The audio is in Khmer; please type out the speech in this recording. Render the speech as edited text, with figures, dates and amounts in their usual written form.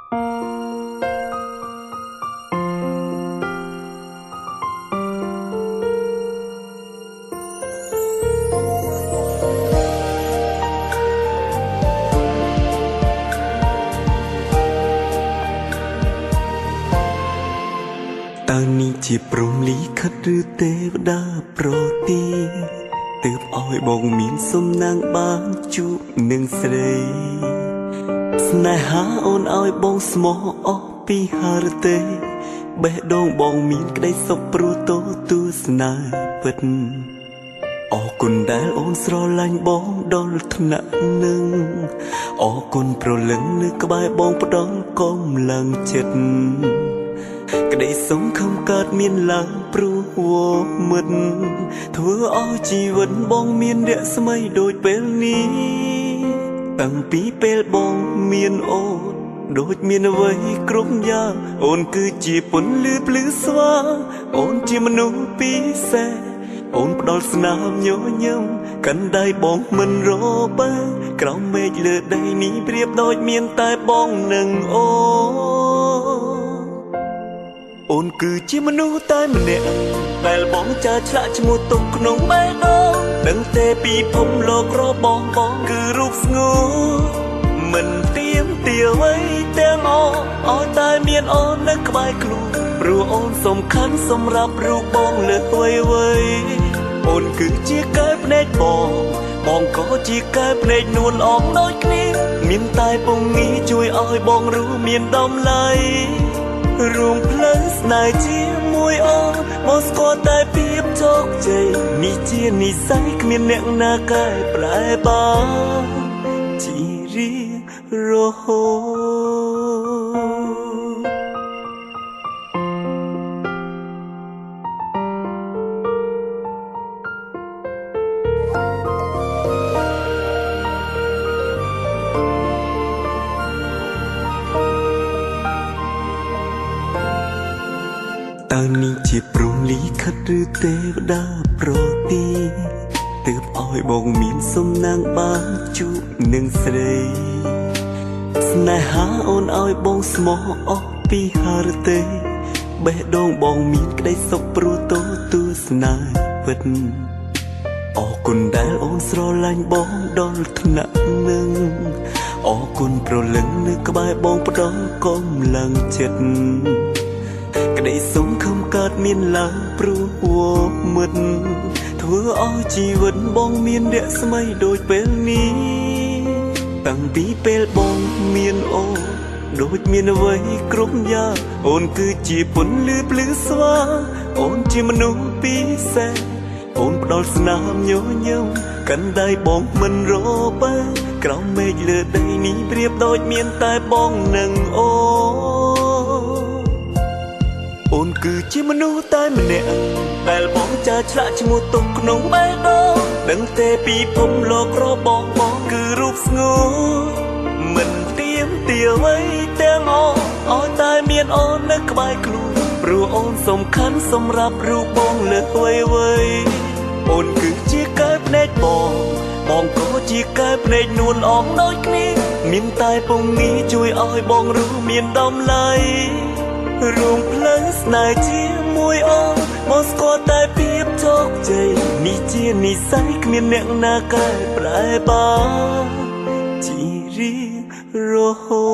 តើនេះជាព្រហ្មលិខិតឬទេវតាប្រទានទើបឲ្យបងមានសំណាងបានជួបនឹងស្រីស្នេហាអូនឲ្យបងស្មោះអស់ពីហឫទ័យបេះដូងបងមានក្តីសុខព្រោះទទួលស្នេហ៍ពិតអរគុណដែលអូនស្រឡាញ់បងដល់ថ្នាក់នឹងអរគុណប្រលឹងនៅក្បែរបងផ្ដល់កម្លាំងចិត្តក្តីសង្ឃឹមកើតមានឡើងព្រោះវមិត្តធ្វើឲ្យជីវិតបងមានរស្មីដូចពេលនេះតាំងពីពេលបងមានអូនដូចមានអ្វីគ្រប់យ៉ាងអូនគឺជាពន្លឺភ្លឺស្វាងអូនជាមនុស្សពិសេសអូនផ្ដល់ស្នាមញញឹមកាន់ដៃបងមិនរបេះក្រោមមេឃលើដីនេះប្រៀបដូចមានតែបងនិងអូនអូនគឺជាមនុស្សតែម្នាក់ដែលបងចាឆ្លាក់ឈ្មោះទុកក្នុងបេះដូងដឹងទេពីភពលោករបស់បងគឺរូបស្ងួនមិនទៀមទាអ្វីទាំងអស់ឲ្យតែមានអូននៅក្បែរខ្លួនព្រោះអូនសំខាន់សម្រាប់រូបបងលើអ្វីអ្វីអូនគឺជាកែវភ្នែកបងបងក៏ជាកែវភ្នែកនួនអងដូចគ្នាមានតែពងងាជួយឲ្យបងรู้មានតម្លៃរួមផ្លូវស្នេហ៍ជាមួយអូនមកស្គាល់តែភាពជោគជ័យនេះជានិស័យគ្មានអ្នកណាកែប្រែបានជារៀងរហូតតើនេះជាព្រហ្មលិខិតឬទេវតាប្រទានទើបឲ្យបងមានសំណាងបានជួបនឹងស្រីស្នេហាអូនឲ្យបងស្មោះអស់ពីហឫទ័យបេះដូងបងមានក្តីសុខព្រោះទទួលស្នេហ៍ពិតអរគុណដែលអូនស្រឡាញ់បងដល់ថ្នាក់នឹងអរគុណប្រលឹងនៅក្បែរបងផ្ដល់កម្លាំងចិត្តក្តីសង្ឃឹមកើតមានឡើងព្រោះវមិត្តធ្វើឲ្យជីវិតបងមានរស្មីដូចពេលនេះតាំងពីពេលបងមានអូនដូចមានអ្វីគ្រប់យ៉ាងអូនគឺជាពន្លឺភ្លឺស្វាងអូនជាមនុស្សពិសេសអូនផ្ដល់ស្នាមញញឹមកាន់ដៃបងមិនរបេះក្រោមមេឃលើដីនេះប្រៀបដូចមានតែបងនិងអូនអូនគឺជាមនុស្សតែម្នាក់ដែលបងចាឆ្លាក់ឈ្មោះទុកក្នុងបេះដូងដឹងទេពីភពលោករបស់បងគឺរូបស្ងួនមិនទៀមទាអ្វីទាំងអស់ឲ្យតែមានអូននៅក្បែរខ្លួនព្រោះអូនសំខាន់សម្រាប់រូបបងលើអ្វីអ្វីអូនគឺជាកែវភ្នែកបងបងក៏ជាកែវភ្នែកនួនអងដូចគ្នាមានតែពងងាជួយឲ្យបងรู้មានតម្លៃរួមផ្លូវស្នេហ៍ជាមួយអូនមកស្គាល់តែភាពជោគជ័យនេះជានិស័យគ្មានអ្នកណាកែប្រែបានជារៀងរហូ